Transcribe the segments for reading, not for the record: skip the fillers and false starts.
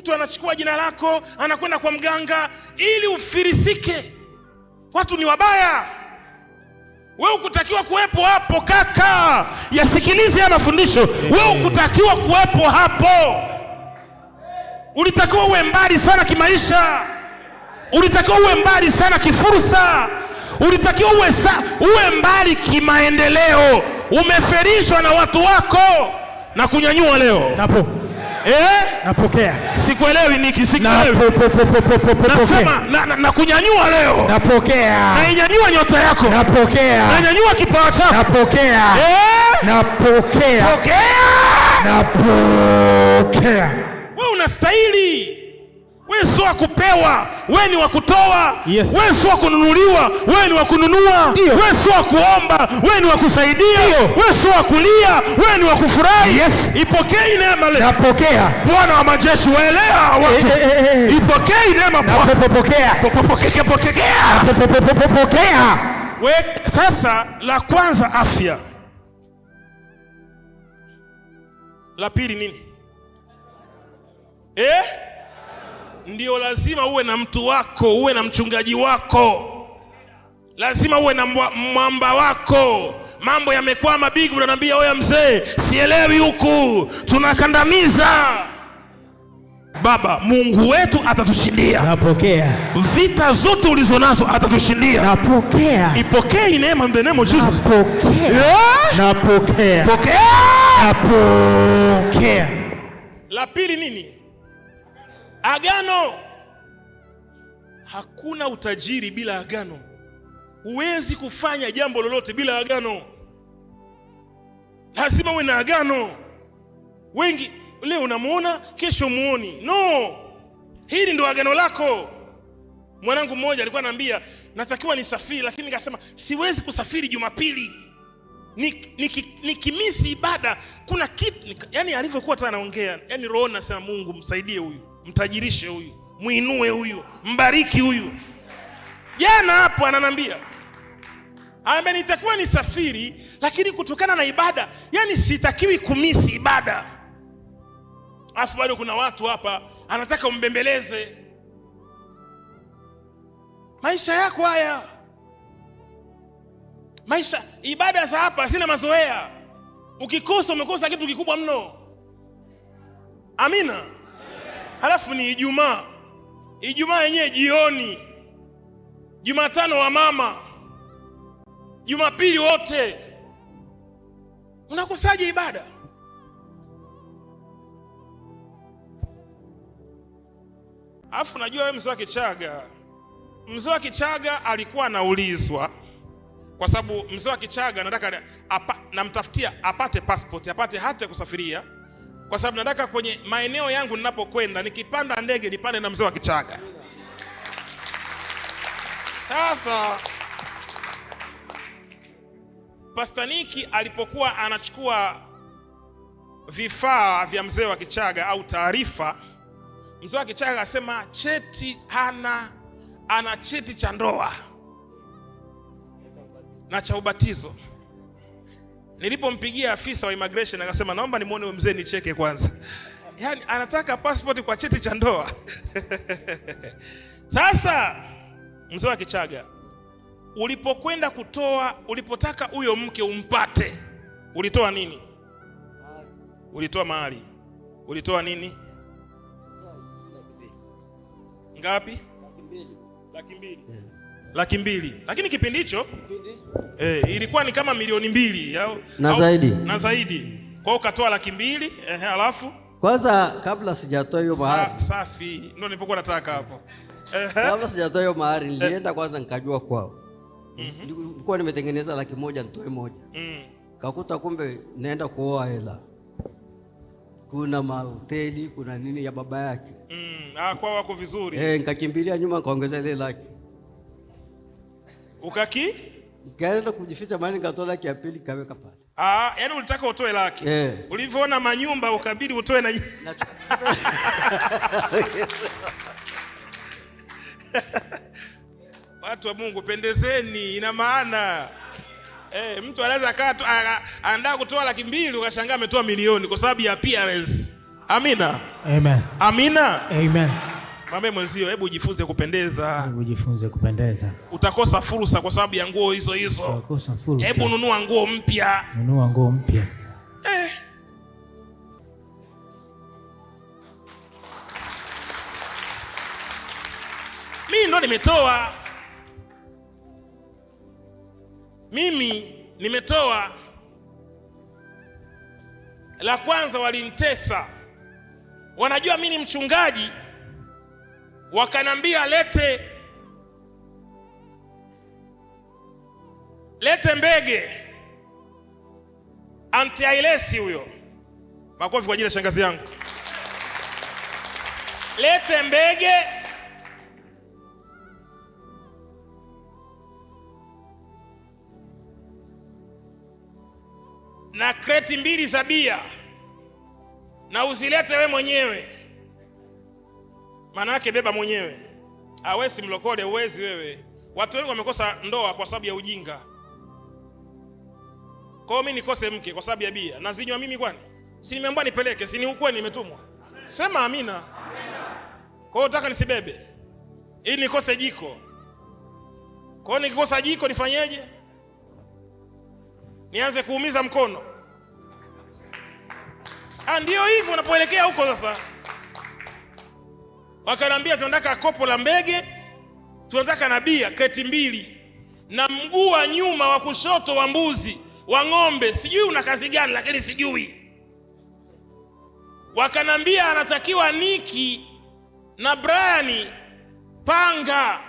Mtu anachukua jina lako anakwenda kwa mganga ili ufirisike. Watu ni wabaya. Wewe ukutakiwa kuwepo hapo kaka. Yasikilize haya mafundisho. Wewe ukutakiwa kuwepo hapo. Ulitakiwa uwe mbali sana kimaisha. Ulitakiwa uwe mbali sana kifursa. Ulitakiwa uwe mbali kimaendeleo. Umeferishwa na watu wako na kunyanyua leo. Napo. Napokea. Sikuelewi Niki, sikuelewi. Nasema na kunyanyua leo. Napokea. Nainyanyua nyota yako. Napokea. Nainyanyua kipawa chako. Napokea. Napokea. Pokea. Napokea. Wewe unastahili. Wewe sio wa kupewa, wewe ni wa kutoa. Yes. Wewe sio wa kununuliwa, wewe ni wa kununua. Wewe sio wa kuomba, wewe ni wa kusaidia. Wewe sio wa kulia, wewe ni wa kufurahi. Yes. Ipokee neema leo. Napokea. Bwana wa majeshi, waelewa watu. Ipokee neema Bwana. Napokea. Pokea, pokea. Napokea. Wewe sasa, la kwanza afya. La pili nini? Ndio lazima uwe na mtu wako, uwe na mchungaji wako. Lazima uwe na mwamba wako. Mambo yamekwama big, unaniambia oya mzee, sielewi huku, tunakandamiza. Baba, Mungu wetu atatushindia. Napokea. Vita zote ulizonazo atatushindia. Napokea. Ipokee neema in the name of Jesus. Napokea. Yeah. Napokea. Pokea. Napokea. La pili nini? Agano. Hakuna utajiri bila agano. Huwezi kufanya jambo lolote bila agano. Lazima uwe na agano. Wengi leo unamuona, kesho muoni. No. Hili ndio agano lako. Mwanangu mmoja alikuwa ananiambia natakiwa nisafiri, lakini nikasema siwezi kusafiri Jumapili. Nikimisi ibada kuna kitu, yani alivyokuwa tu anaongea, yani roho nasema Mungu msaidie huyu, mtajirishe huyu, muinue huyu, mbariki huyu. Jana hapo ananiambia, nitakuwa nisafiri, lakini kutokana na ibada, yani sitakiwi kumisi ibada. Alafu bado kuna watu hapa anataka umbembeleze. Maisha yako haya. Maisha, ibada za hapa sina mazoea. Ukikosa umekosa kitu kikubwa mno. Amina. Halafu ni Ijumaa. Ijumaa yenyewe jioni. Jumatano wa mama. Jumapili wote. Unakosaje ibada? Alafu najua wewe mzee wa Kichaga. Mzee wa Kichaga alikuwa anaulizwa, kwa sababu mzee wa Kichaga nataka namtafutia apate passport, apate hati ya kusafiria, kwa sababu nataka kwenye maeneo yangu ninapokwenda nikipanda ndege nipande na mzee wa Kichaga. Sasa Pastor Niki alipokuwa anachukua vifaa vya mzee wa Kichaga au taarifa, mzee wa Kichaga akasema cheti hana, ana cheti cha ndoa na cha ubatizo. Nilipompigia afisa wa immigration akasema naomba nimuone huyo mzee nicheke kwanza. Yaani anataka passport kwa cheti cha ndoa. Sasa mzee wa Kichaga, ulipokwenda kutoa, ulipotaka huyo mke umpate, ulitoa nini? Ulitoa mahali. Ulitoa nini? Ngapi? 200,000. 200,000. Lakini kipindi hicho ilikuwa ni kama 2,000,000 na zaidi. Na zaidi. Kwa hiyo ukatoa 200,000, alafu kwanza kabla sijatoa hiyo mahari. Safi. Ndio nilipokuwa nataka hapo. Kabla sijatoa hiyo mahari nilienda kwanza nikajua kwao. Nilikuwa nimetengeneza 100,000 nitoe 1. Kakuta kumbe naenda kuoa hela. Kuna mahoteli, kuna nini ya baba yake. Kwao wako vizuri. Nikakimbilia nyuma nikaongeza ile laki. Ukaki? Nikaenda kujificha mahali nikatoa laki ya pili kaweka pale. Yaani ulitaka utoe laki. Ulivyoona manyumba ukabidi utoe na Watu wa Mungu pendezeni, ina maana. Mtu anaweza akaa anataka kutoa 200,000 ukashangaa ametoa 1,000,000 kwa sababu ya appearance. Amina. Amen. Amina. Amen. Mwambie mwenzio, hebu jifunze kupendeza. Hebu jifunze kupendeza. Utakosa fursa kwa sababu ya nguo hizo hizo. Utakosa fursa. Hebu nunua nguo mpya. Nunua nguo mpya. Mimi ndo nimetoa. Mimi nimetoa. La kwanza walinitesa. Wanajua mimi ni mchungaji. Wakanambia lete mbege. Anti-Ailesi huyo. Makofi kwa ajili ya shangazi yangu. Lete mbege. Na kreti 2 za bia. Na uzilete we mwenyewe. Maana yake beba mwenyewe. Awesi mlokole, uwezi wewe. Watu wengi wamekosa ndoa kwa sababu ya ujinga. Kwa hiyo mimi nikose mke kwa sababu ya bia. Nazinywa mimi kwani? Si nimeambiwa nipeleke, si ni ukweli nimetumwa. Sema amina. Kwa hiyo nataka nisibebe ili nikose jiko. Kwa hiyo nikikosa jiko nifanyeje? Nianze kuumiza mkono. Ndio hivyo unapoelekea huko sasa. Wakaniambia tunataka kopo la mbege, tunataka na bia kreti 2 na mguu wa nyuma wa kushoto wa mbuzi, wa ng'ombe, sijui una kazi gani lakini sijui. Wakanambia anatakiwa Niki na Brian panga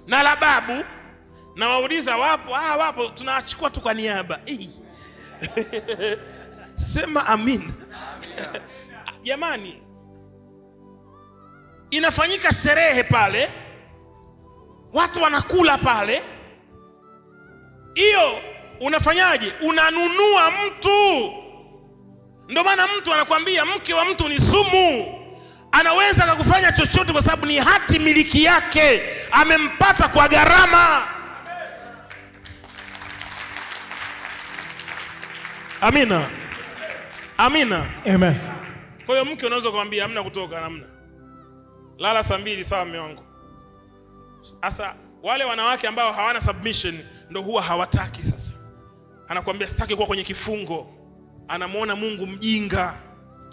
na lababu. Na wauliza wapo? Wapo, tunachukua tu kwa niaba. Sema amin. Jamani, inafanyika sherehe pale, watu wanakula pale. Hiyo unafanyaje? Unanunua mtu. Ndio maana mtu anakuambia mke wa mtu ni sumu. Anaweza akakufanya chochote kwa sababu ni hati miliki yake, amempata kwa gharama. Amina. Amina. Amen. Kwa hiyo mke unaweza kumwambia hamna kutoka, hamna. Lala saa 2 sawa mume wangu. Sasa wale wanawake ambao hawana submission ndio huwa hawataki sasa. Anakuambia sitaki kuwa kwenye kifungo. Anamuona Mungu mjinga.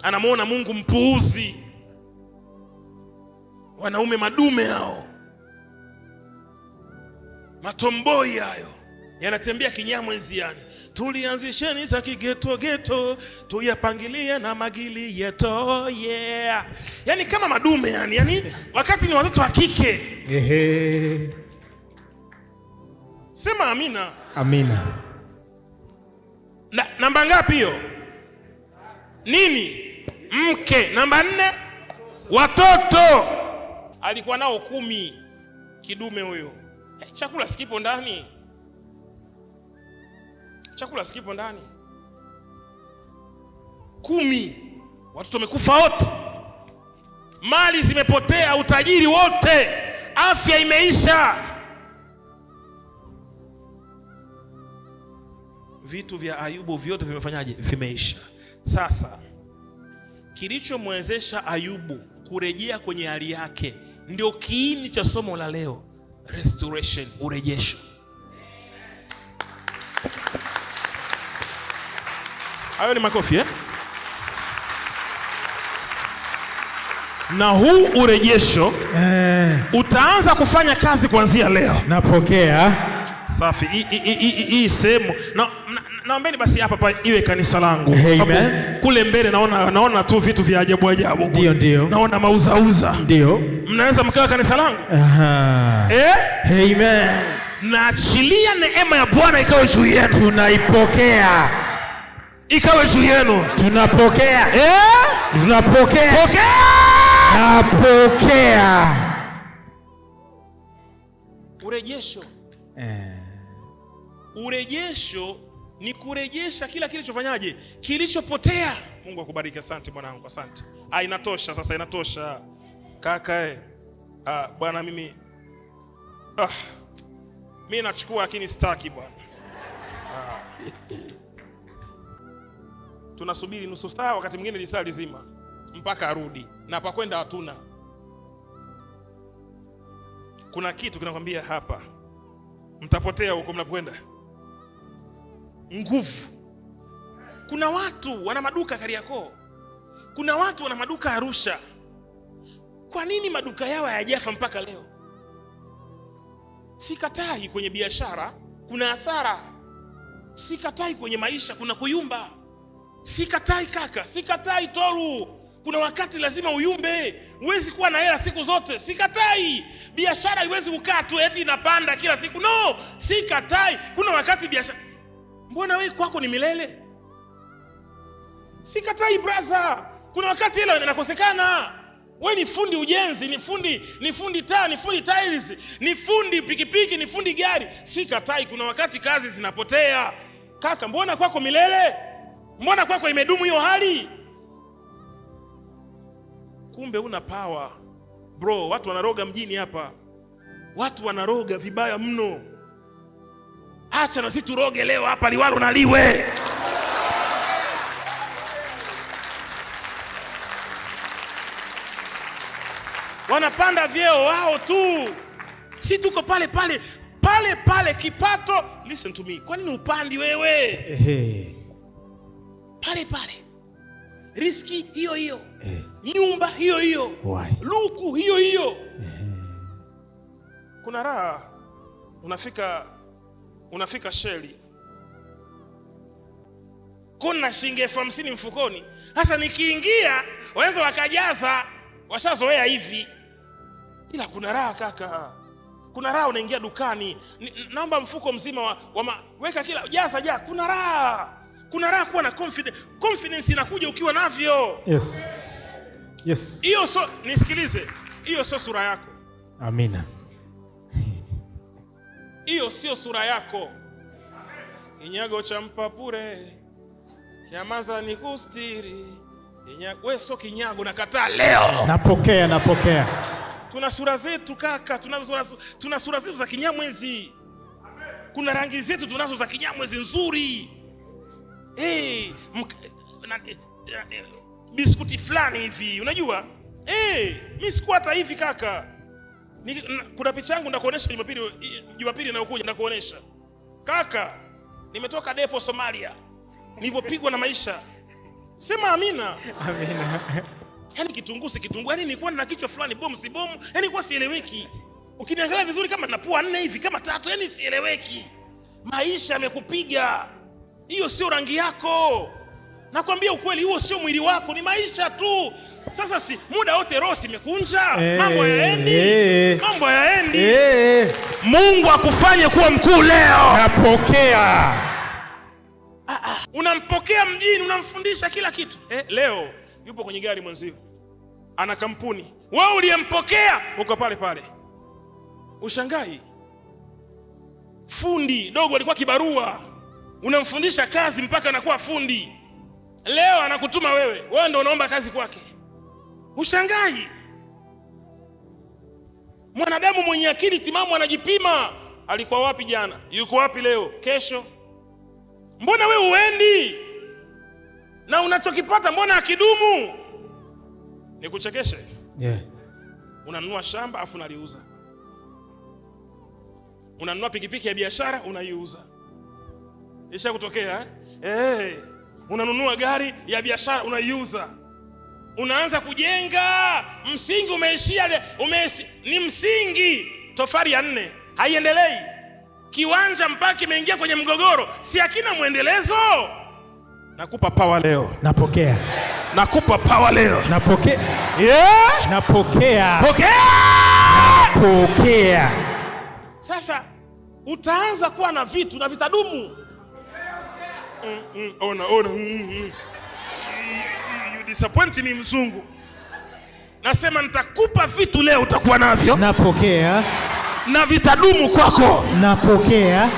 Anamuona Mungu mpuuzi. Wanaume madume hao. Matomboi hayo. Yanatembea kinyamwenziani. Tulianzisheni za kigeto geto, tuyapangilie na magili yeto, yeah. Yani kama madume yani wakati ni watoto wa kike. Ehe. Sema amina. Amina. Na, namba ngapi hiyo? Nini? Mke. Namba 4, watoto. Alikuwa nao 10 kidume huyo. Chakula sikipo ndani. Chakula sikipo ndani. 10. Watoto wamekufa wote. Mali zimepotea, utajiri wote, afya imeisha. Vitu vya Ayubu vyote vimefanyaje? Vimeisha. Sasa kilichomwezesha Ayubu kurejea kwenye hali yake ndio kiini cha somo la leo, restoration, urejesho. Hayo ni makofi eh? Na huu urejesho utaanza kufanya kazi kuanzia leo. Napokea. Safi. Hii sehemu naombeni basi hapa pa iwe kanisa langu. Amen. Kule mbele naona tu vitu vya ajabu ajabu. Ndio, ndio. Naona mauzauza. Ndio. Mnaweza mkawa kanisa langu? Aha. Amen. Naachilia neema ya Bwana ikawe juu yetu. Tunaipokea. Ikawe juu yenu. Tunapokea. Tunapokea. Pokea. Napokea. Urejesho. Urejesho ni kurejesha kila kilichofanyaje? Kilichopotea. Mungu akubariki. Asante mwanangu, asante. Inatosha sasa, inatosha. Kaka bwana mimi mimi nachukua lakini sitaki bwana. Tunasubiri nusu saa, wakati mwingine lisaa lizima mpaka arudi, na pa kwenda hatuna. Kuna kitu kinakwambia hapa mtapotea huko mnapokwenda. Nguvu. Kuna watu wana maduka Kariakoo, kuna watu wana maduka Arusha. Kwa nini maduka yao hayajafa mpaka leo? Sikatai kwenye biashara kuna hasara, sikatai kwenye maisha kuna kuyumba, sikatai kaka, sikatai toru. Kuna wakati lazima uyumbe, huwezi kuwa na hela siku zote. Sikatai biashara haiwezi kukaa tu eti inapanda kila siku. No, sikatai. Kuna wakati biashara, mbona wewe kwako ni milele? Sikatai brother, kuna wakati hela inakosekana. Wewe ni fundi ujenzi, ni fundi taa, ni fundi tiles, ni fundi pikipiki, ni fundi gari. Sikatai, kuna wakati kazi zinapotea. Kaka, mbona kwako milele? Mbona kwako imedumu hiyo hali? Kumbe una power. Bro, watu wanaroga mjini hapa. Watu wanaroga vibaya mno. Acha na sisi turoge leo hapa, liwalo na liwe. Wanapanda vyeo wao tu. Si tuko pale pale, pale pale kipato. Listen to me. Kwa nini upandi wewe? Pale pale. Riski hiyo hiyo. Nyumba hiyo hiyo. Luku hiyo hiyo. Kuna raha. Unafika sheli. Kuna shilingi 50,000 mfukoni. Sasa nikiingia, wanaweza wakajaza, washazoea hivi. Ila kuna raha kaka. Kuna raha unaingia dukani, naomba mfuko mzima weka kila, jaza jaza. Kuna raha. Kuna raha kuwa na confidence. Confidence inakuja ukiwa navyo. Yes. Yes. Hiyo so, nisikilize. Hiyo sio sura yako. Amina. Hiyo sio sura yako. Kinyago cha mpapure, nyamaza nikustiri. Wewe sio kinyago, nakataa leo. Napokea, napokea. Tuna sura zetu kaka, tuna sura zetu za kinyamwezi. Kuna rangi zetu tunazo za kinyamwezi nzuri. Biskuti fulani hivi, unajua? Mimi sikuwa hata hivi kaka. Kuna picha yangu ndakuonesha Jumapili inayokuja ndakuonesha. Kaka, nimetoka depo Somalia. Nilivyopigwa na maisha. Sema amina. Amina. Yaani kitunguu si kitunguu, yaani nilikuwa na kichwa fulani, bomu si bomu, yaani nilikuwa sieleweki. Ukiniangalia vizuri kama na pua 4 hivi, kama 3, yaani sieleweki. Maisha yamekupiga. Hiyo sio rangi yako. Nakwambia ukweli, huo sio mwili wako, ni maisha tu. Sasa si muda wote roho imekunja, mambo hayaendi. Mambo hayaendi. Mungu akufanye kuwa mkuu leo. Napokea. Unampokea mjini, unamfundisha kila kitu. Leo yupo kwenye gari mwenzio, ana kampuni. Wewe uliyempokea uko pale pale. Ushangai. Fundi dogo alikuwa kibarua, unamfundisha kazi mpaka anakuwa fundi. Leo anakutuma wewe, wewe ndio unaomba kazi kwake. Ushangai. Mwanadamu mwenye akili timamu anajipima. Alikuwa wapi jana? Yuko wapi leo? Kesho? Mbona wewe uendi? Na unachokipata mbona akidumu? Nikuchekeshe? Yeah. Unanunua shamba afu unaliuza. Unanunua pikipiki ya biashara unaiuza. Isha kutokea eh? Unanunua gari ya biashara unaiuza. Unaanza kujenga, msingi umeishia, ni msingi tofali ya 4, haiendelei. Kiwanja mpaka kimeingia kwenye mgogoro, si hakina muendelezo. Nakupa power leo. Napokea. Nakupa power leo. Napokea. Yeah? Napokea. Pokea. Pokea. Sasa utaanza kuwa na vitu na vitadumu. Ona. You disappoint me mzungu. Nasema nitakupa vitu leo utakuwa navyo. Napokea. Na vitadumu kwako. Napokea.